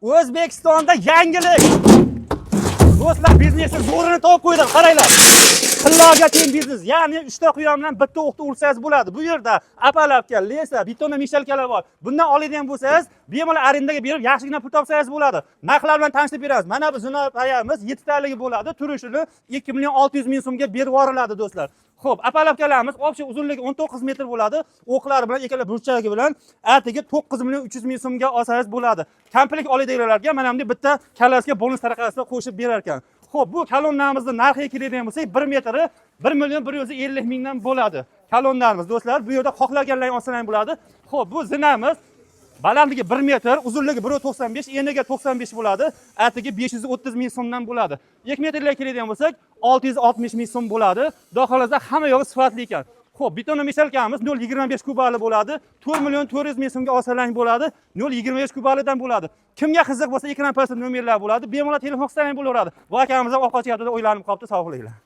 O'zbekistonda yangilik. Do'stlar, biznesni zo'rini topib qo'ydim, qaranglar. Tilloga teng biznes, ya'ni 3 ta quyon bilan bitta o'qda ursangiz bo'ladi. Bu yerda опалубка, леса, бетономешалка lar bor. Bundan oladigan bo'lsangiz, bemalol arendaga berib, yaxshigina pul topsangiz bo'ladi. Narxlar bilan tanishtirib beramiz. Mana bu zina payamiz 7 taligi bo'ladi. Turishini 2 million 600 ming so'mga berib yuboriladi, do'stlar. Xo'p, опалубка larimiz общий uzunligi 19 metr bo'ladi. O'qlari bilan, ikkala burchagi bilan atigi 9 million 300 ming so'mga olsangiz bo'ladi. Komplekt oladiganlarga mana bunday bitta коляска bonus tariqasida qo'shib berar ekan. Xo'p, bu kolonnamizni narxiga keladigan bo'lsak, 1 metri 1 million 150 mingdan bo'ladi. Kolonnamiz, do'stlar, bu yerda xohlaganlaring olsalar ham bo'ladi. Xo'p, bu zinamiz balandligi 1 metr, uzunligi 1.95, eniga 95 bo'ladi. Atigi 530 ming so'mdan bo'ladi. 2 metrga keladigan bo'lsak, 660 ming so'm bo'ladi. Xudo xohlasa, hamma yog'i sifatli ekan. Xo'p, бетономешалка miz 0.25 kubali bo'ladi. 4 million 400 ming so'mga olsalang bo'ladi. 0.25 kubalidan bo'ladi. Kimga qiziq bo'lsa, ekran pastida nomerlar bo'ladi. Bemalol telefon qilsang bo'laveradi. Bu akamiz ham ovqat deb o'ylanib qolibdi, sog' bo'linglar.